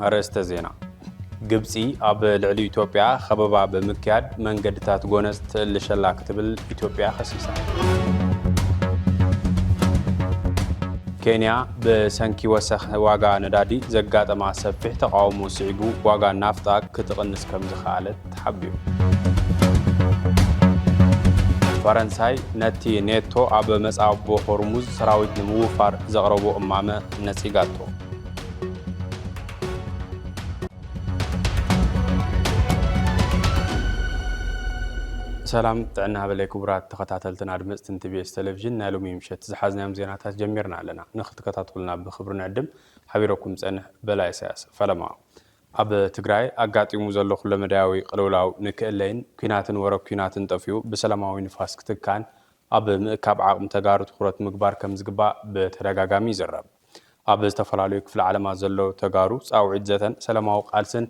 ኣርእስተ ዜና። ግብጺ ኣብ ልዕሊ ኢትዮጵያ ከበባ ብምክያድ መንገድታት ጎነጽ ትእልሸላ ክትብል ኢትዮጵያ ከሲሳ። ኬንያ ብሰንኪ ወሰኽ ዋጋ ነዳዲ ዘጋጠማ ሰፊሕ ተቓውሞ ስዒቡ ዋጋ ናፍጣ ክትቕንስ ከም ዝኸኣለት ተሓቢሩ። ፈረንሳይ ነቲ ኔቶ ኣብ መጻብቦ ሆርሙዝ ሰራዊት ንምውፋር ዘቕረቦ እማመ ነጺጋቶ። ሰላም ጥዕና በለይ ክቡራት ተኸታተልትን ኣድመጽትን ቲ ቢ ኤስ ቴሌቪዥን፣ ናይ ሎሚ ምሸት ዝሓዝናዮም ዜናታት ጀሚርና ኣለና። ንኽትከታተሉና ብኽብሪ ንዕድም። ሓቢረኩም ጸንሕ በላይ ኢሳያስ ፈለማ። ኣብ ትግራይ ኣጋጢሙ ዘሎ ኩለመዳያዊ ቅልውላው ንክእለይን ኲናትን ወረ ኲናትን ጠፊኡ ብሰላማዊ ንፋስ ክትካን ኣብ ምእካብ ዓቕሚ ተጋሩ ትኹረት ምግባር ከም ዝግባእ ብተደጋጋሚ ይዝረብ። ኣብ ዝተፈላለዩ ክፍለ ዓለማት ዘለዉ ተጋሩ ጻውዒት ዘተን ሰላማዊ ቃልስን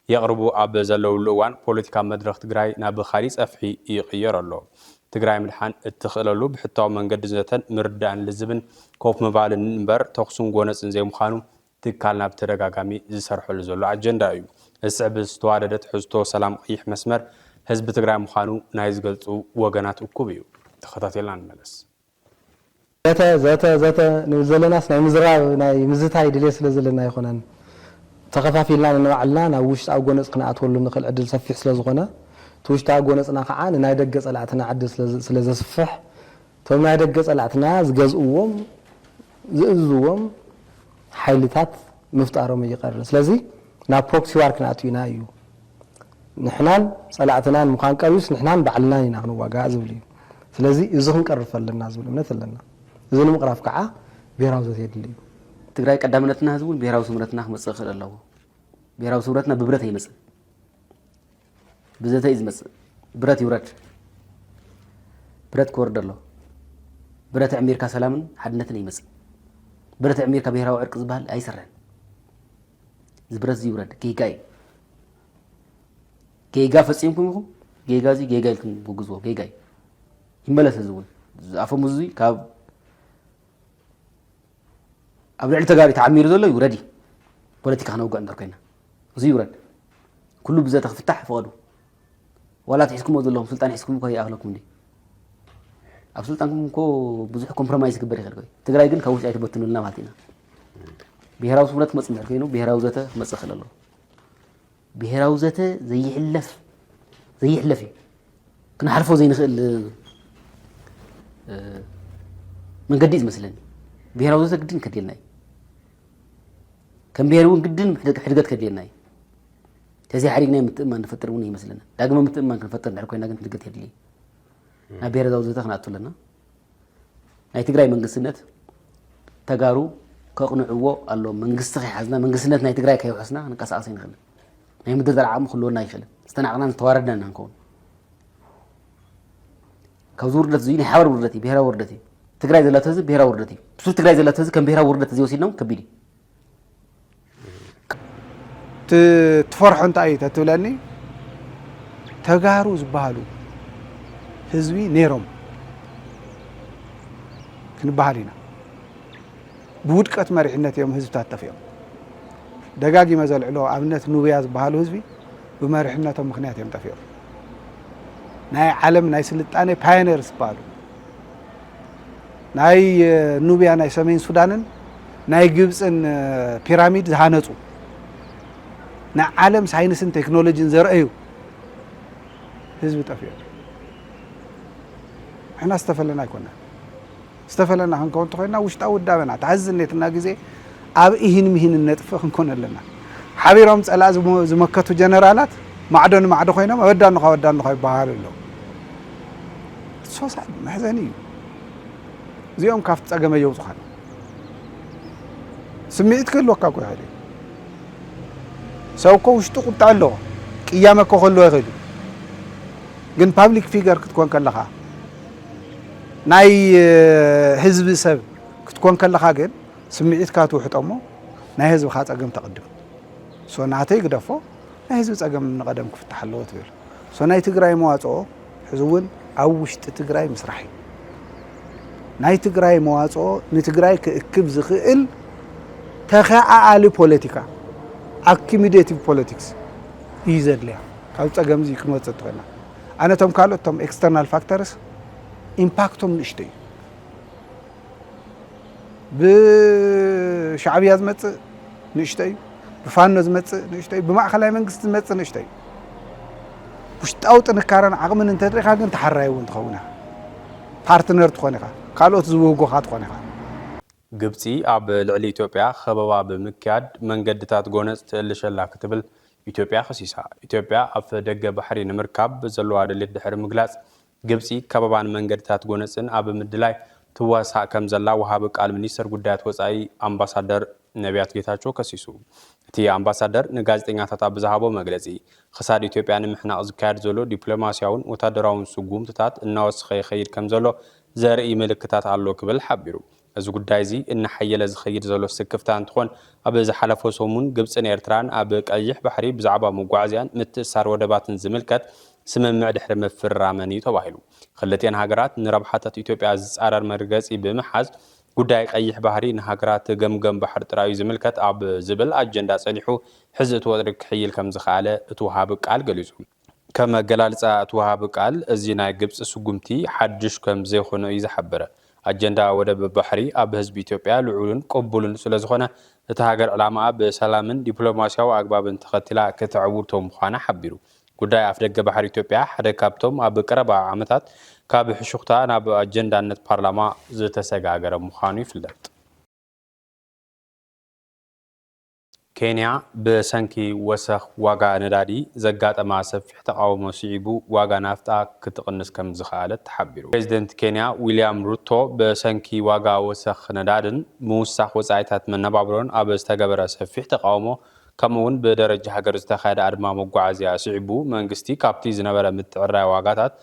የቕርቡ ኣብ ዘለውሉ እዋን ፖለቲካ መድረኽ ትግራይ ናብ ካሊእ ጸፍሒ ይቕየር ኣሎ። ትግራይ ምድሓን እትኽእለሉ ብሕታዊ መንገዲ ዘተን ምርዳእን ልዝብን ኮፍ ምባልን እምበር ተኹስን ጎነጽን ዘይምዃኑ ትካልና ብተደጋጋሚ ዝሰርሐሉ ዘሎ ኣጀንዳ እዩ። ዝስዕብ ዝተዋደደ ትሕዝቶ ሰላም ቀይሕ መስመር ህዝቢ ትግራይ ምዃኑ ናይ ዝገልጹ ወገናት እኩብ እዩ። ተኸታቲልና ንመለስ። ዘተ ዘተ ዘተ ንብል ዘለናስ ናይ ምዝራብ ናይ ምዝታይ ድሌት ስለ ዘለና ኣይኮነን። ተኸፋፊልና ንንባዕልና ናብ ውሽጣዊ ጎነፅ ክንኣትወሉ ንኽእል ዕድል ሰፊሕ ስለ ዝኾነ እቲ ውሽጣዊ ጎነፅና ከዓ ንናይ ደገ ፀላእትና ዕድል ስለ ዘስፍሕ እቶም ናይ ደገ ጸላእትና ዝገዝእዎም ዝእዝዝዎም ሓይልታት ምፍጣሮም እይቀርን። ስለዚ ናብ ፕሮክሲ ዋር ክንኣቱ ኢና እዩ። ንሕናን ጸላእትናን ምዃን ቀርዩስ ንሕናን ባዕልናን ኢና ክንዋጋእ ዝብል እዩ። ስለዚ እዚ ክንቀርፍ ኣለና ዝብል እምነት ኣለና። እዚ ንምቕራፍ ከዓ ብሔራዊ ዘተ የድሊ እዩ። ትግራይ ቀዳምነትና ህዝቢ እውን ብሔራዊ ስምረትና ክመጽእ ይኽእል ኣለዎ። ብሔራዊ ስምረትና ብብረት ኣይመጽእ። ብዘተ እዩ ዝመጽእ። ብረት ይውረድ። ብረት ክወርድ ኣሎ። ብረት ኣዕሚርካ ሰላምን ሓድነትን ይመጽእ። ብረት ኣዕሚርካ ብሄራዊ ዕርቂ ዝበሃል ኣይሰርሕን። እዚ ብረት እዚ ይውረድ። ጌጋ እዩ። ጌጋ ፈጺምኩም ኢኹም። ጌጋ እዚ ጌጋ ኢልኩም ውግዝዎ። ጌጋ እዩ። ይመለስ እዚ እውን። ኣፈሙዝ እዚ ካብ ኣብ ልዕሊ ተጋሩ ተዓሚሩ ዘሎ ይውረድ እዩ። ፖለቲካ ክነውግዕ እንድሕር ኮይና። እዚ ይውረድ። ኩሉ ብዘተ ክፍታሕ ፍቐዱ። ዋላ እቲ ሒዝኩሞ ዘለኹም ስልጣን ሒዝኩም እኮ ይኣኽለኩም እንዲ። ኣብ ስልጣንኩም እኮ ብዙሕ ኮምፕሮማይዝ ክግበር ይኽእል እኮ እዩ። ትግራይ ግን ካብ ውሽጢ ኣይትበትኑልና ማለት ኢና። ብሄራዊ ስምረት ክመጽእ እንድሕር ኮይኑ ብሄራዊ ዘተ ክመጽእ ይኽእል ኣለዎ። ብሄራዊ ዘተ ዘይሕለፍ ዘይሕለፍ እዩ። ክንሓልፎ ዘይንኽእል መንገዲ እዩ ዝመስለኒ። ብሄራዊ ዘተ ግድን ከድልየና እዩ። ከም ብሄር እውን ግድን ሕድገት ከድልየና እዩ። ተዘይሓዲግና ምትእምማን ንፈጥር እውን ይመስለና። ዳግመ ምትእምማን ክንፈጥር እንድሕር ኮይና ግን ሕድገት የድሊ እዩ። ናብ ብሄራዊ ዘተ ክንኣቱ ኣለና። ናይ ትግራይ መንግስትነት ተጋሩ ከቕንዕዎ ኣለዎም። መንግስቲ ከይሓዝና መንግስትነት ናይ ትግራይ ከይውሕስና ክንቀሳቐስ ኣይንኽእልን። ናይ ምድርዳር ዓቕሚ ክህልወና ኣይኽእልን። ዝተናቕናን ዝተዋረድናን ኢና ንኸውን። ካብዚ ውርደት እዚ ናይ ሓባር ውርደት እዩ፣ ብሄራዊ ውርደት እዩ። ትግራይ ዘለቶ ህዝቢ ብሄራዊ ውርደት እዩ። ብሱር ትግራይ ዘለቶ ህዝቢ ከም ብሄራዊ ውርደት እዚ ወሲድናም ከቢድ እዩ። ትፈርሖ እንታይ እዩ ተትብለኒ፣ ተጋሩ ዝበሃሉ ህዝቢ ነይሮም ክንበሃል ኢና። ብውድቀት መሪሕነት እዮም ህዝብታት ጠፊኦም። ደጋጊመ ዘልዕሎ ኣብነት ኑብያ ዝበሃሉ ህዝቢ ብመሪሕነቶም ምኽንያት እዮም ጠፊኦም። ናይ ዓለም ናይ ስልጣኔ ፓዮኔር ዝበሃሉ ናይ ኑብያ ናይ ሰሜን ሱዳንን ናይ ግብፅን ፒራሚድ ዝሃነፁ ንዓለም ሳይንስን ቴክኖሎጂን ዘርእዩ ህዝቢ ጠፊኡ። ንሕና ዝተፈለና ኣይኮና። ዝተፈለና ክንከውን ተኮይና ውሽጣዊ ውዳበና ተሓዝነትና ግዜ ኣብ ኢሂን ምሂን እነጥፍእ ክንኮን ኣለና። ሓቢሮም ፀላእ ዝመ- ዝመከቱ ጀነራላት ማዕዶ ንማዕዶ ኮይኖም ኣበዳኑኻ ኣበዳኑኻ ይበሃሉ ኣለዉ። ሶሳድ መሕዘኒ እዩ። እዚኦም ካብቲ ፀገመ የውፅኻን። ስምዒት ክህልወካ እኮ ይኽእል እዩ። ሰብ እኮ ውሽጡ ቁጣ ኣለዎ። ቅያመ እኮ ክህልዎ ይኽእል እዩ። ግን ፓብሊክ ፊገር ክትኮን ከለኻ ናይ ህዝቢ ሰብ ክትኮን ከለኻ ግን ስምዒትካ ትውሕጦ እሞ ናይ ህዝብኻ ፀገም ተቕድም። ሶ ናተይ ግደፎ ናይ ህዝቢ ፀገም ንቐደም ክፍታሕ ኣለዎ ትብል። ሶ ናይ ትግራይ መዋፅኦ ሕዚ እውን ኣብ ውሽጢ ትግራይ ምስራሕ እዩ። ናይ ትግራይ መዋፅኦ ንትግራይ ክእክብ ዝኽእል ተኸኣኣሊ ፖለቲካ ኣኪሚዴቲቭ ፖለቲክስ እዩ ዘድልያ። ካብ ጸገም እዚ ክንወጽእ ትኽእልና። ኣነ እቶም ካልኦት እቶም ኤክስተርናል ፋክተርስ ኢምፓክቶም ንእሽቶ እዩ። ብሻዕብያ ዝመጽእ ንእሽቶ እዩ። ብፋኖ ዝመጽእ ንእሽቶ እዩ። ብማእኸላይ መንግስቲ ዝመጽእ ንእሽቶ እዩ። ውሽጣዊ ጥንካረን ዓቕምን እንተድሪኻ ግን ተሓራይ እውን ትኸውን ኢኻ። ፓርትነር ትኾን ኢኻ። ካልኦት ዝውህጎኻ ትኾን ኢኻ። ግብጺ ኣብ ልዕሊ ኢትዮጵያ ከበባ ብምክያድ መንገድታት ጎነጽ ትእልሽ ኣላ ክትብል ኢትዮጵያ ከሲሳ። ኢትዮጵያ ኣፍ ደገ ባሕሪ ንምርካብ ዘለዋ ድሌት ድሕሪ ምግላጽ፣ ግብጺ ከበባን መንገድታት ጎነጽን ኣብ ምድላይ ትዋሳእ ከም ዘላ ወሃቢ ቃል ሚኒስተር ጉዳያት ወጻኢ ኣምባሳደር ነቢያት ጌታቸው ከሲሱ። እቲ ኣምባሳደር ንጋዜጠኛታት ኣብ ዝሃቦ መግለጺ፣ ክሳድ ኢትዮጵያ ንምሕናቕ ዝካየድ ዘሎ ዲፕሎማስያውን ወታደራውን ስጉምትታት እናወሰኸ ይኸይድ ከም ዘሎ ዘርኢ ምልክታት ኣሎ ክብል ሓቢሩ። እዚ ጉዳይ እዚ እናሓየለ ዝኸይድ ዘሎ ስክፍታ እንትኾን፣ ኣብ ዝሓለፈ ሰሙን ግብጽን ኤርትራን ኣብ ቀይሕ ባሕሪ ብዛዕባ መጓዓዝያን ምትእስሳር ወደባትን ዝምልከት ስምምዕ ድሕሪ ምፍርራመን እዩ ተባሂሉ። ክልቲኤን ሃገራት ንረብሓታት ኢትዮጵያ ዝጻረር መርገጺ ብምሓዝ፣ ጉዳይ ቀይሕ ባሕሪ ንሃገራት ገምገም ባሕሪ ጥራይ እዩ ዝምልከት ኣብ ዝብል ኣጀንዳ ጸኒሑ፣ ሕዚ እቲ ወጥሪ ክሕይል ከም ዝኸኣለ እቲ ወሃቢ ቃል ገሊጹ። ከም ኣገላልጻ እቲ ወሃቢ ቃል፣ እዚ ናይ ግብጺ ስጉምቲ ሓድሽ ከም ዘይኮነ እዩ ዝሓበረ። ኣጀንዳ ወደብ ባሕሪ ኣብ ህዝቢ ኢትዮጵያ ልዑልን ቅቡልን ስለ ዝኾነ፣ እታ ሃገር ዕላማኣ ብሰላምን ዲፕሎማስያዊ ኣግባብን ተኸቲላ ከተዕውቶ ምዃና ሓቢሩ። ጉዳይ ኣፍደገ ባሕሪ ኢትዮጵያ ሓደ ካብቶም ኣብ ቀረባ ዓመታት ካብ ሕሹኽታ ናብ ኣጀንዳነት ፓርላማ ዝተሰጋገረ ምዃኑ ይፍለጥ። ኬንያ ብሰንኪ ወሰኽ ዋጋ ነዳዲ ዘጋጠማ ሰፊሕ ተቓውሞ ስዒቡ ዋጋ ናፍጣ ክትቕንስ ከም ዝኸኣለት ተሓቢሩ። ፕሬዚደንት ኬንያ ዊልያም ሩቶ ብሰንኪ ዋጋ ወሰኽ ነዳድን ምውሳኽ ወጻኢታት መነባብሮን ኣብ ዝተገበረ ሰፊሕ ተቓውሞ፣ ከምኡ እውን ብደረጃ ሃገር ዝተኻየደ ኣድማ መጓዓዝያ ስዒቡ መንግስቲ ካብቲ ዝነበረ ምትዕርራይ ዋጋታት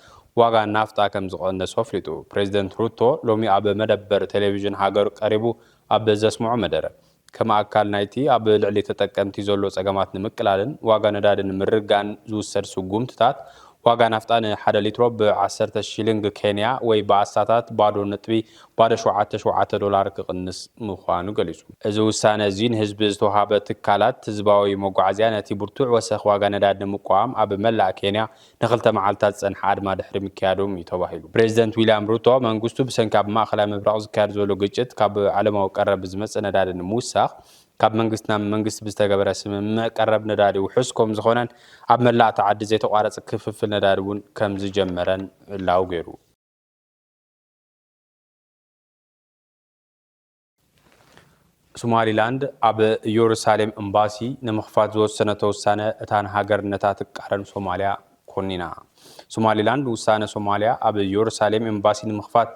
ዋጋ ናፍጣ ከም ዝቐነሶ ኣፍሊጡ። ፕሬዚደንት ሩቶ ሎሚ ኣብ መደበር ቴሌቪዥን ሃገር ቀሪቡ ኣብ ዘስምዖ መደረ፣ ከም ኣካል ናይቲ ኣብ ልዕሊ ተጠቀምቲ ዘሎ ጸገማት ንምቅላልን ዋጋ ነዳዲ ንምርጋን ዝውሰድ ስጉምትታት፣ ዋጋ ናፍጣ ንሓደ ሊትሮ ብ ዓሰርተ ሺሊንግ ኬንያ ወይ ብኣስታት ባዶ ነጥቢ ባዶ ሸውዓተ ሸውዓተ ዶላር ክቕንስ ምዃኑ ገሊጹ። እዚ ውሳነ እዚ ንህዝቢ ዝተዋሃበ ትካላት ህዝባዊ መጓዓዝያ ነቲ ብርቱዕ ወሰኽ ዋጋ ነዳዲ ንምቋም ኣብ መላእ ኬንያ ንክልተ መዓልታት ዝጸንሐ ኣድማ ድሕሪ ምክያዶም እዩ ተባሂሉ። ፕሬዚደንት ዊልያም ሩቶ መንግስቱ ብሰንኪ ኣብ ማእኸላይ ምብራቕ ዝካየድ ዘሎ ግጭት ካብ ዓለማዊ ቀረብ ዝመጽእ ነዳዲ ንምውሳኽ ካብ መንግስቲ ናብ መንግስቲ ብዝተገበረ ስምምዕ ቀረብ ነዳዲ ውሑስ ከም ዝኾነን ኣብ መላእ እታ ዓዲ ዘይተቋረጸ ክፍፍል ነዳዲ እውን ከም ዝጀመረን ዕላዊ ገይሩ። ሶማሊላንድ ኣብ ኢየሩሳሌም ኤምባሲ ንምኽፋት ዝወሰነቶ ውሳነ እታ ንሃገር ነታ ትቃረን ሶማልያ ኮኒና። ሶማሊላንድ ውሳነ ሶማልያ ኣብ ኢየሩሳሌም ኤምባሲ ንምኽፋት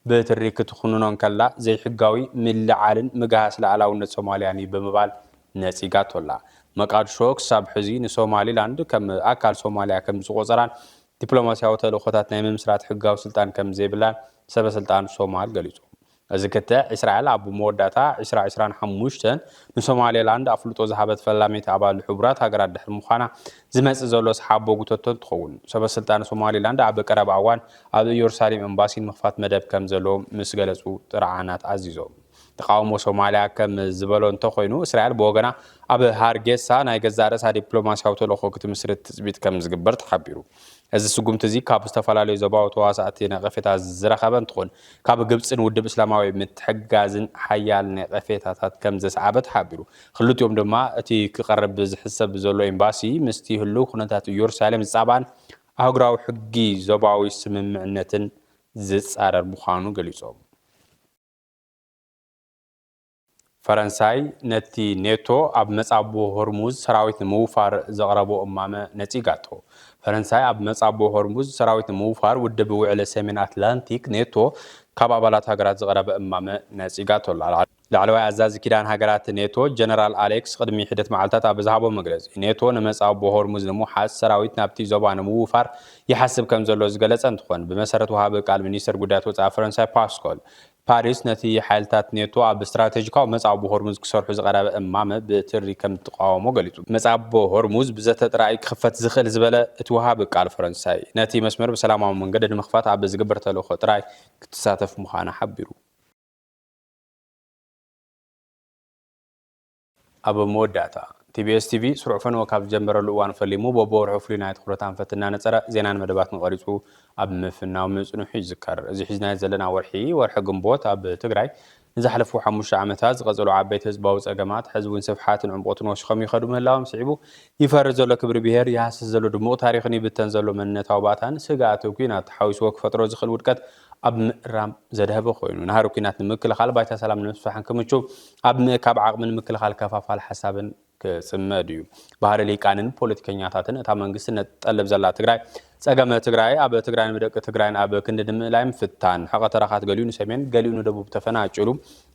ብትሪ ክትኹንኖ እንከላ ዘይሕጋዊ ምልዓልን ምግሃስ ሉዓላውነት ሶማልያን እዩ ብምባል ነጺጋቶ ኣላ። መቃድሾ ክሳብ ሕዚ ንሶማሊላንድ ከም ኣካል ሶማልያ ከም ዝቖጸራን ዲፕሎማስያዊ ተልእኾታት ናይ ምምስራት ሕጋዊ ስልጣን ከም ዘይብላን ሰበ ስልጣን ሶማል ገሊጹ። እዚ ክትዕ እስራኤል ኣብ መወዳእታ ዕስራ ዕስራን ሓሙሽተን ንሶማሌላንድ ኣፍልጦ ዝሃበት ፈላመይቲ ኣባል ሕቡራት ሃገራት ድሕሪ ምዃና ዝመጽእ ዘሎ ሰሓቦ ጉተቶ እንትኸውን፣ ሰበ ስልጣን ሶማሌላንድ ኣብ ቀረባ እዋን ኣብ ኢየሩሳሌም ኤምባሲ ንምኽፋት መደብ ከም ዘለዎም ምስ ገለጹ ጥርዓናት ኣዚዞም። ተቓውሞ ሶማልያ ከም ዝበሎ እንተኾይኑ፣ እስራኤል ብወገና ኣብ ሃርጌሳ ናይ ገዛእ ርእሳ ዲፕሎማስያዊ ተልእኾ ክትምስርት ትጽቢት ከም ዝግበር ተሓቢሩ። እዚ ስጉምቲ እዚ ካብ ዝተፈላለዩ ዞባዊ ተዋሳእቲ ነቐፌታ ዝረኸበ እንትኾን፣ ካብ ግብጽን ውድብ እስላማዊ ምትሕግጋዝን ሓያል ነቐፌታታት ከም ዘስዓበ ተሓቢሩ። ክልቲኦም ድማ እቲ ክቐርብ ዝሕሰብ ዘሎ ኤምባሲ ምስቲ ህሉው ኩነታት ኢየሩሳሌም ዝጻባእን ኣህጉራዊ ሕጊ ዞባዊ ስምምዕነትን ዝጻረር ምዃኑ ገሊጾም። ፈረንሳይ ነቲ ኔቶ ኣብ መጻብቦ ሆርሙዝ ሰራዊት ንምውፋር ዘቕረቦ እማመ ነጺጋቶ። ፈረንሳይ ኣብ መጻብቦ ሆርሙዝ ሰራዊት ንምውፋር ውድብ ውዕል ሰሜን ኣትላንቲክ ኔቶ ካብ ኣባላት ሃገራት ዝቐረበ እማመ ነጺጋቶ ኣላ። ላዕለዋይ ኣዛዚ ኪዳን ሃገራት ኔቶ ጀነራል ኣሌክስ ቅድሚ ሒደት መዓልታት ኣብ ዝሃቦ መግለጺ፣ ኔቶ ንመጻብቦ ሆርሙዝ ንምውሓስ ሰራዊት ናብቲ ዞባ ንምውፋር ይሓስብ ከም ዘሎ ዝገለጸ እንትኾን፣ ብመሰረት ወሃቢ ቃል ሚኒስተር ጉዳያት ወጻኢ ፈረንሳይ ፓስኮል ፓሪስ ነቲ ሓይልታት ኔቶ ኣብ ስትራቴጂካዊ መጻብቦ ሆርሙዝ ክሰርሑ ዝቐረበ እማመ ብትሪ ከም እትቃወሞ ገሊጹ። መጻብቦ ሆርሙዝ ብዘተ ጥራይ ክኽፈት ዝኽእል ዝበለ እቲ ወሃቢ ቃል ፈረንሳይ፣ ነቲ መስመር ብሰላማዊ መንገዲ ንምኽፋት ኣብ ዝግበር ተልእኾ ጥራይ ክትሳተፍ ምዃና ሓቢሩ። ኣብ መወዳእታ፣ ቲቢኤስ ቲቪ ስሩዕ ፈነወ ካብ ዝጀመረሉ እዋን ፈሊሙ በብወርሑ ፍሉይ ናይ ትኹረት ኣንፈት እናነጸረ ዜናን መደባትን ቀሪጹ ኣብ ምፍናው ምጽንሑ ይዝከር። እዚ ሒዝናዮ ዘለና ወርሒ፣ ወርሒ ግንቦት፣ ኣብ ትግራይ ንዝሓለፉ ሓሙሽተ ዓመታት ዝቐጸሉ ዓበይቲ ህዝባዊ ጸገማት፣ ሕዚ እውን ስፍሓትን ዕምቆትን ወሲኾም ይኸዱ ምህላዎም ስዒቡ፣ ይፈርስ ዘሎ ክብሪ ብሄር፣ ይሃስስ ዘሎ ድሙቕ ታሪኽን ይብተን ዘሎ መንነታዊ ባእታን ስግኣት ኲናት ተሓዊስዎ ክፈጥሮ ዝኽእል ውድቀት ኣብ ምእራም ዘድሀበ ኮይኑ፣ ናህሪ ኲናት ንምክልኻል፣ ባይታ ሰላም ንምስፋሕን ክምችው ኣብ ምእካብ ዓቕሚ ንምክልኻል ከፋፋል ሓሳብን ክጽመድ እዩ። ባህሪ ሊቃንን ፖለቲከኛታትን እታ መንግስቲ ነጠልብ ዘላ ትግራይ፣ ጸገመ ትግራይ ኣብ ትግራይን ብደቂ ትግራይን ኣብ ክንዲ ንምእላይ ምፍታን፣ ሕቐ ተረኻት ገሊኡ ንሰሜን ገሊኡ ንደቡብ ተፈናጭሉ፣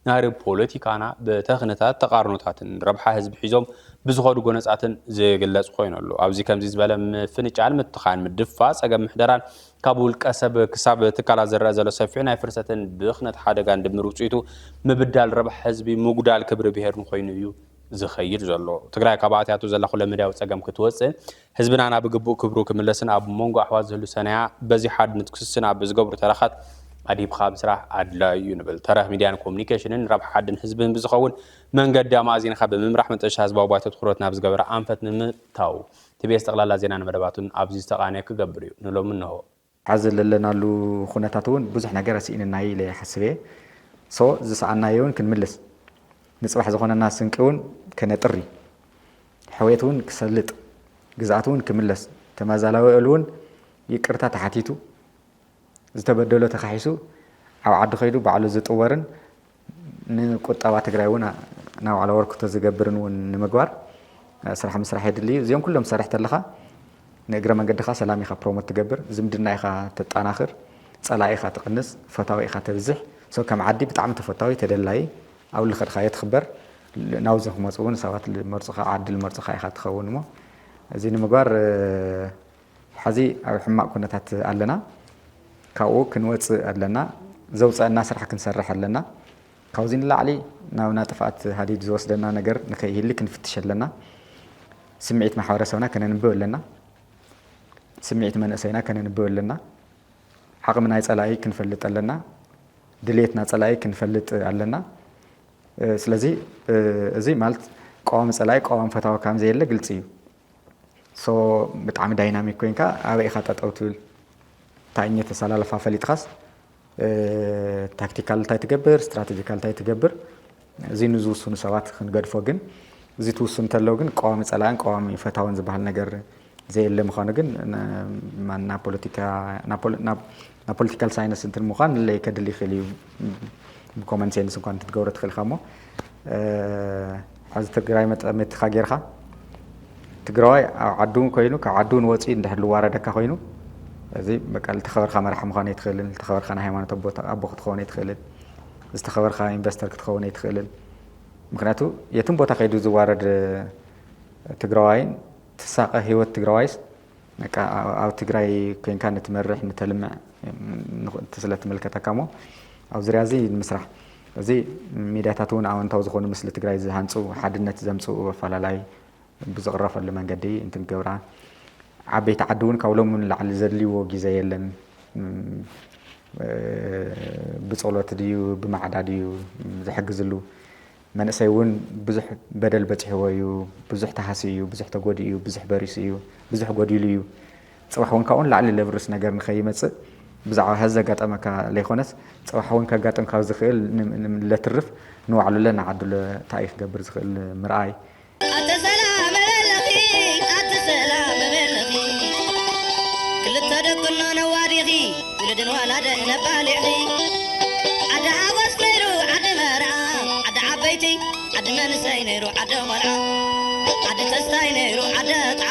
ናህሪ ፖለቲካና ብተኽንታት ተቓርኖታትን ረብሓ ህዝቢ ሒዞም ብዝኸዱ ጎነጻትን ዝግለጽ ኮይኑ ኣሎ። ኣብዚ ከምዚ ዝበለ ምፍንጫል፣ ምትኻን፣ ምድፋእ፣ ጸገም ምሕደራን ካብ ውልቀ ሰብ ክሳብ ትካላት ዝረአ ዘሎ ሰፊሕ ናይ ፍርሰትን ብኽነት ሓደጋን ድምር ውጽኢቱ ምብዳል ረብሓ ህዝቢ፣ ምጉዳል ክብሪ ብሄርን ኮይኑ እዩ ዝኸይድ ዘሎ። ትግራይ ካብ ኣትያቶ ዘላ ኩለመዳያዊ ጸገም ክትወጽእ፣ ህዝብና ናብ ግቡእ ክብሩ ክምለስን ኣብ መንጎ ኣሕዋት ዝህሉ ሰናያ በዚሕ ሓድነት ክስስን ኣብ ዝገብሩ ተረኻት ኣድሂብካ ምስራሕ ኣድላዩ እዩ ንብል። ተረኽ ሚድያን ኮሙኒኬሽንን ንረብሓ ዓድን ህዝብን ብዝኸውን መንገዲ ኣማእዚንካ ብምምራሕ መጠሻ ህዝባዊ ባይቶ ትኹረት ናብ ዝገበረ ኣንፈት ንምእታው ቲቢኤስ ጠቕላላ ዜናን መደባቱን ኣብዚ ዝተቓነየ ክገብር እዩ። ንሎሚ እንሆ። ሐዚ ለለናሉ ኩነታት እውን ብዙሕ ነገር ኣስኢንና እዩ ኢለ ይሓስብ እየ። ሶ ዝሰኣናዮ እውን ክንምልስ፣ ንፅባሕ ዝኾነና ስንቂ እውን ከነጥሪ፣ ሕውየት እውን ክሰልጥ፣ ግዝኣት እውን ክምለስ፣ ተመዛላዊ እል እውን ይቅርታ ተሓቲቱ፣ ዝተበደሎ ተኻሒሱ፣ ኣብ ዓዲ ከይዱ ባዕሉ ዝጥወርን ንቁጠባ ትግራይ እውን ናብ ዓለ ወርክቶ ዝገብርን እውን ንምግባር ስራሕ ምስራሕ የድሊ እዩ። እዚኦም ኩሎም ሰራሕ ተለኻ ንእግረ መንገድኻ ሰላም ኢኻ ፕሮሞት ትገብር፣ ዝምድና ኢኻ ተጣናኽር፣ ፀላኢ ኢኻ ትቕንስ፣ ፈታዊ ኢኻ ተብዝሕ። ሶ ከም ዓዲ ብጣዕሚ ተፈታዊ፣ ተደላይ፣ ኣብ ልኸድካዮ ትኽበር። ናብዚ ክመፁ እውን ሰባት ልመርፁኻ፣ ዓዲ ልመርፁኻ ኢኻ ትኸውን እሞ እዚ ንምግባር ሕዚ ኣብ ሕማቕ ኩነታት ኣለና። ካብኡ ክንወፅእ ኣለና። ዘውፀአና ስራሕ ክንሰርሕ ኣለና። ካብዚ ንላዕሊ ናብና ጥፍኣት ሃዲድ ዝወስደና ነገር ንከይህሊ ክንፍትሽ ኣለና። ስምዒት ማሕበረሰብና ከነንብብ ኣለና። ስምዒት መንእሰይና ከነንብብ ኣለና። ዓቕሚ ናይ ፀላኢ ክንፈልጥ ኣለና። ድሌትና ፀላኢ ክንፈልጥ ኣለና። ስለዚ እዚ ማለት ቀዋሚ ፀላኢ ቀዋሚ ፈታዊ ከም ዘየለ ግልፂ እዩ። ሶ ብጣዕሚ ዳይናሚክ ኮይንካ ኣበይ ኢኻ ጠጠው ትብል፣ ታይኘት ተሰላልፋ ፈሊጥኻስ ታክቲካል እንታይ ትገብር፣ ስትራቴጂካል እንታይ ትገብር፣ እዚ ንዝውስኑ ሰባት ክንገድፎ ግን፣ እዚ ትውስኑ ተለው ግን ቀዋሚ ፀላእን ቀዋሚ ፈታውን ዝበሃል ነገር ዘየለ ምዃኑ ግን ናብ ፖለቲካል ሳይንስ እንትን ምዃን ለይ ከድል ይኽእል እዩ። ብኮመን ሴንስ እንኳን እንትትገብሮ ትኽእል ኢኻ እሞ ሕዚ ትግራይ መጠመትኻ ጌርካ ትግራዋይ ኣብ ዓዱ እውን ኮይኑ ካብ ዓዱ እውን ወፂኡ እንድሕር ልዋረደካ ኮይኑ እዚ በቃ ልተኸበርካ መራሒ ምዃን ኣይትኽእልን፣ ልተኸበርካ ናይ ሃይማኖት ኣቦ ክትኸውን ኣይትኽእልን፣ ዝተኸበርካ ኢንቨስተር ክትኸውን ኣይትኽእልን። ምክንያቱ የትም ቦታ ከይዱ ዝዋረድ ትግራዋይን ትሳቐ ህይወት ትግራዋይስ በቃ ኣብ ትግራይ ኮይንካ ንትመርሕ ንተልምዕ ስለ ትምልከተካ እሞ ኣብ ዙርያ እዚ ንምስራሕ እዚ ሚድያታት እውን ኣወንታዊ ዝኾኑ ምስሊ ትግራይ ዝሃንፁ ሓድነት ዘምፅኡ ኣፈላላይ ብዝቕረፈሉ መንገዲ እንትንገብራ ዓበይቲ ዓዲ እውን ካብ ሎም ንላዕሊ ዘድልይዎ ግዜ የለን። ብፀሎት ድዩ ብማዕዳ ድዩ ዝሕግዝሉ መንእሰይ እውን ብዙሕ በደል በፂሕዎ እዩ፣ ብዙሕ ተሃስዩ እዩ፣ ብዙሕ ተጎዲኡ እዩ፣ ብዙሕ በሪሱ እዩ፣ ብዙሕ ጎዲሉ እዩ። ፅባሕ እውን ካብኡ ንላዕሊ ለብርስ ነገር ንኸይመፅእ ብዛዕባ ሀዚ ዘጋጠመካ ለይኮነስ ፅባሕ እውን ከጋጥም ካብ ዝኽእል ለትርፍ ንባዕሉለ ንዓዱለ እንታይ እዩ ክገብር ዝኽእል ምርኣይ። ኣተ ሰላም በለኺ ኣተ ሰላም በለኺ ክልተ ደቅኖ ነዋዲኺ ውሉድን ዋላደን ነባሊዕኺ ዓዲ ሓጎስ ነይሩ ዓዲ መርዓ ዓዲ ዓበይቲ ዓዲ መንሰይ ነይሩ ዓዲ ቆልዓ ዓዲ ተስታይ ነይሩ ዓዲ ጥዓ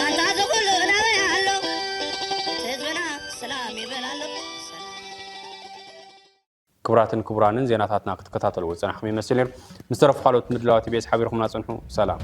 ኣንታ ዝኹሉ ናበይ ኣሎ ህዝብና ሰላም ይበል ኣሎ። ክቡራትን ክቡራንን ዜናታትና ክትከታተልዎ ዝጸናሕኩም ይመስል ነይሩ። ምስ ተረፉ ካልኦት ምድላዋት ኢቢኤስ ሓቢርኩምና ጽንሑ። ሰላም።